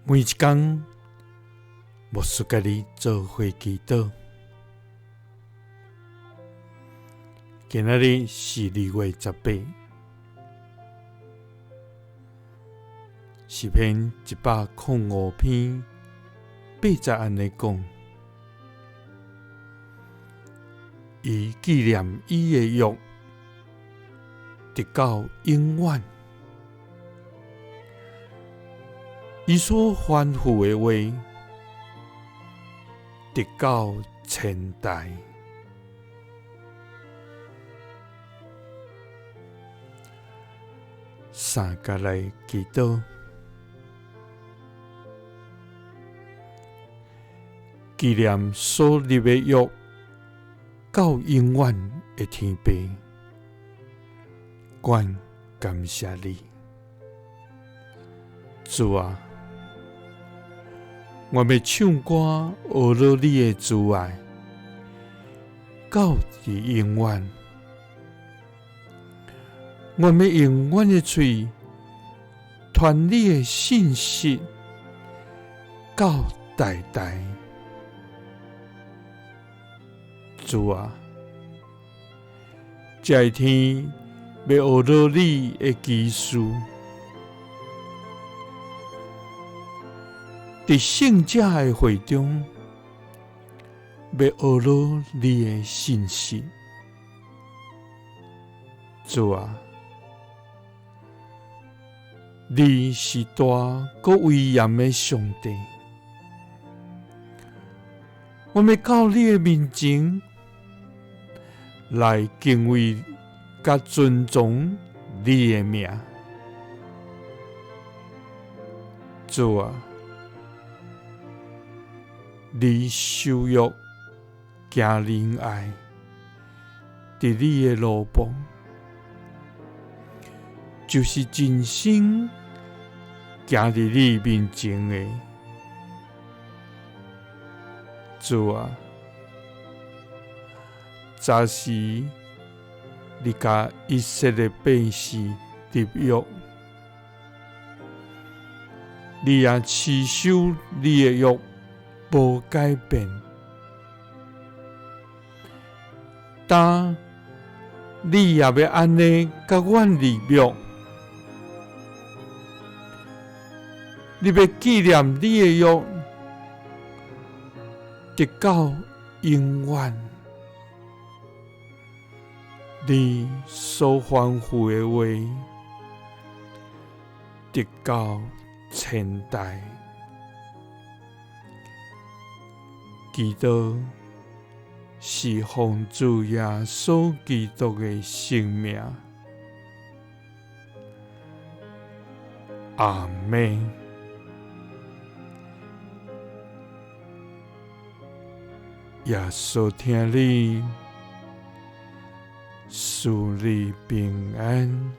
每一工，牧师佮你做伙祈祷。今仔日是2月18，诗篇105篇8节按呢讲：伊纪念伊的约，直到永远。伊所吩咐的话，直到千代。三佮来祈祷，纪念所立的约，到永远的天父，阮感谢你，主啊！我欲唱歌，学落你的慈爱，到伫永远。我欲用阮的喙传你的信实，到代代。主啊，这天欲学落你的奇事。伫圣者的会中，欲学落你的信实。主啊，你是大阁威严的上帝，我欲到你的面前来敬畏佮尊崇你的名。主啊，你守约行仁爱，伫你的奴仆，就是尽心行伫你面前的。主啊，早时你共以色列百姓立约，你也持守你的约，无改变。当你也欲按呢佮阮立约，你欲纪念你的约，直到永远。你所吩咐的话，直到千代。祈祷是奉主耶稣基督的圣名，阿们。耶稣疼你，赐你平安。